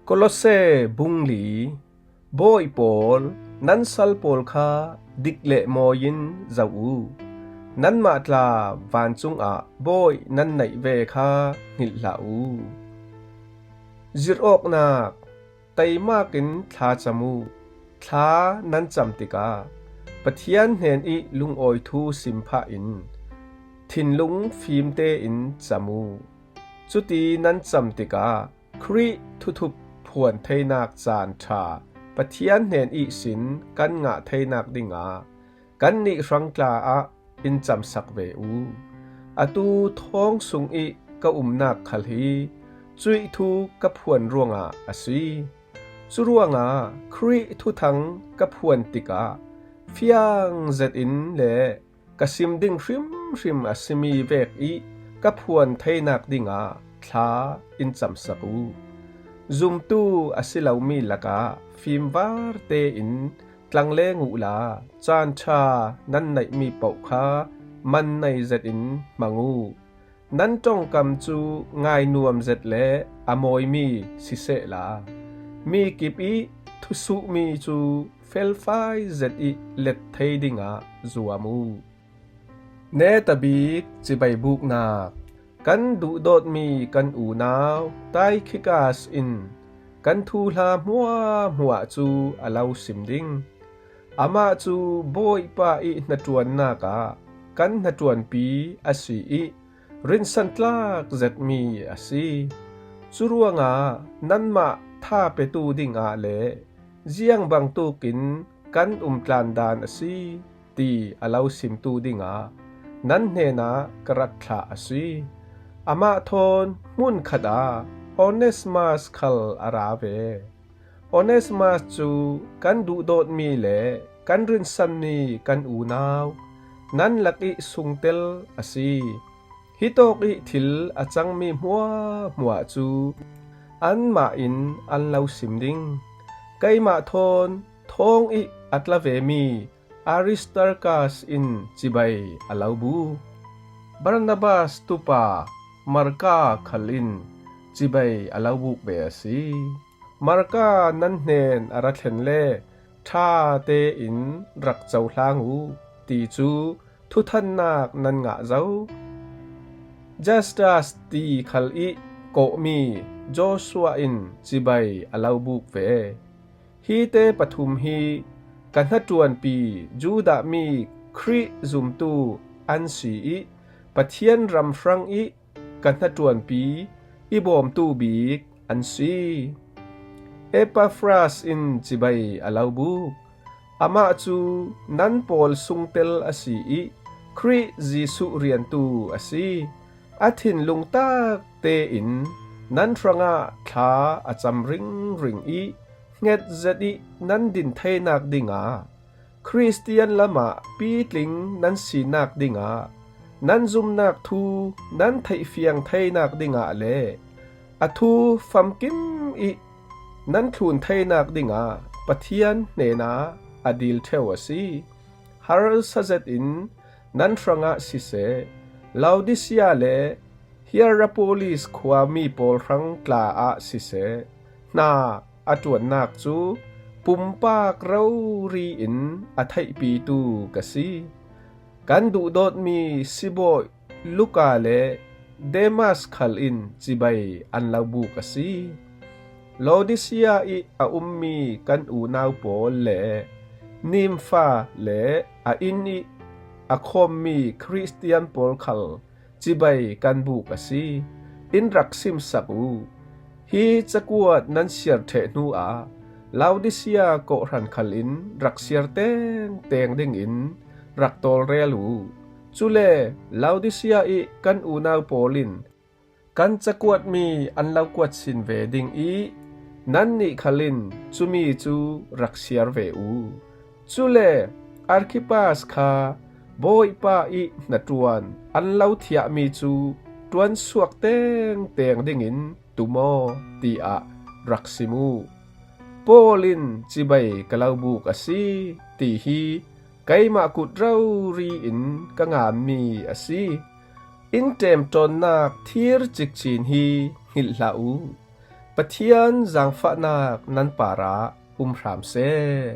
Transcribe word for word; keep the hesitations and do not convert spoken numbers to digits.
Kolose bung li. Bawi pawl, nan sal pawl kha dik le mawi in zoh u. Nanmah tla vancung ah Bawi nan neih ve kha hngilh hlah u. Zirh awknak, teimak in thla cam u. Thla nan cam tikah Pathian hnen ih lungawi thu sim phah in thinlung fimte in cam u. Cuti nan cam tikah Khrih thuthup phuan theinak caan ṭha Pathian hnen ihsin kan ngah theinak dingah kannih hrang tla ah in camsak ve u. Atu thawng sung ih ka umnak khal hi cuih thu ka phuan ruangah a si. Curuangah Khrih thuthang ka phuan tikah fiang zetin le ka sim ding hrimhrim a simi vek ih ka phuan theinak dingah thla in camsak u. Zumtu a si lomi lakah fimvarte in tlangleng uhla caan ṭha nan neihmi paoh kha man nei zetin hmang u. Nan ṭongkam cu ngainuam zet le a mawimi sisehla mi kip ih thusuhmi cu felfai zet ih let thei dingah zuam u. Netabik cibai buknak. Kan duhdawtmi kan unau Taikhikas in kan thuhla hmuahhmuah cu a lo sim ding. Amah cu Bawipa ih hnaṭuannak ah kan hnaṭuanpi a si ih rinsantlak zetmi a si. Curuangah nanmah tha petu dingah le ziang bangtukin kan umtlan dan a si ti a lo simtu dingah nan hnenah ka rak thlah a si. Amah thawn hmunkhat ah Onesmas khal a ra ve. Onesmas cu kan duhdawtmi le kan rinsanmi kan unau nan lakih sungtel a si. Hitawk ih thil a cangmi hmuahhmuah cu anmah in an lo sim ding. Keimah thawn thawng ih a tla vemi Aristarkas in cibai a lo buk. Barnabas tupa Marka khal in cibai a lo buk ve a si. Marka nan hnen a ra thlen le ṭha tein rak cohlang u ti cu thuthannak nan ngah zo. Justus ti khal ih kawhmi Joshua in cibai a lo buk ve. Hite pathum hi ka hnaṭuanpi Judah mi Khrih zumtu an si ih Pathian ram hrang ih ka hnaṭuanpi i bawmtu bik an si. Epafras in cibai a lo buk. Amah cu nan pawl sungtel a si ih Khrih Jesuh riantu a si. A thinlung tak tein nan hrangah thla a cam ringring ih hnget zet ih nan din theinak dingah Khristian lamah pitling nan sinak dingah nan zumnak thu nan theihfiang theinak dingah le a thu famkim ih nan thlun theinak dingah Pathian hnenah a dil ṭheu a si. Harsa zetin nan hrangah siseh, Laodicea le Hierapolis khuami pawl hrang tla ah siseh, hna a ṭuannak cu pumpak rori in a theihpitu ka si. Kan duhdawtmi sibawi Luka le Demas khal in cibai an lo buk a si. Laodicea ih a ummi kan unau pawl le Nimfa le a inn ih a khawmmi Khristian pawl khal cibai kan buk a si. In rak simsak u. Hi cakuat nan siar ṭheh hnuah Laodicea kawhhran khal in rak siar tengteng dingin rak tawlrel u. Cule Laodicea ih kan unau pawl in kan cakuatmi an lo kuat sin ve ding ih nannih khal in cumi cu rak siar ve u. Cule Arkhipas kha Bawipa ih hnaṭuan an lo thiahmi cu ṭuansuak tengteng dingin tum aw, tiah rak sim u. Paul in cibai ka lo buk a si, ti hi keimah kut rori in ka nganmi a si. In ṭemṭawnnak thir cikcin hi hngilh hlah u. Pathian zaangfahnak nan parah um hram seh.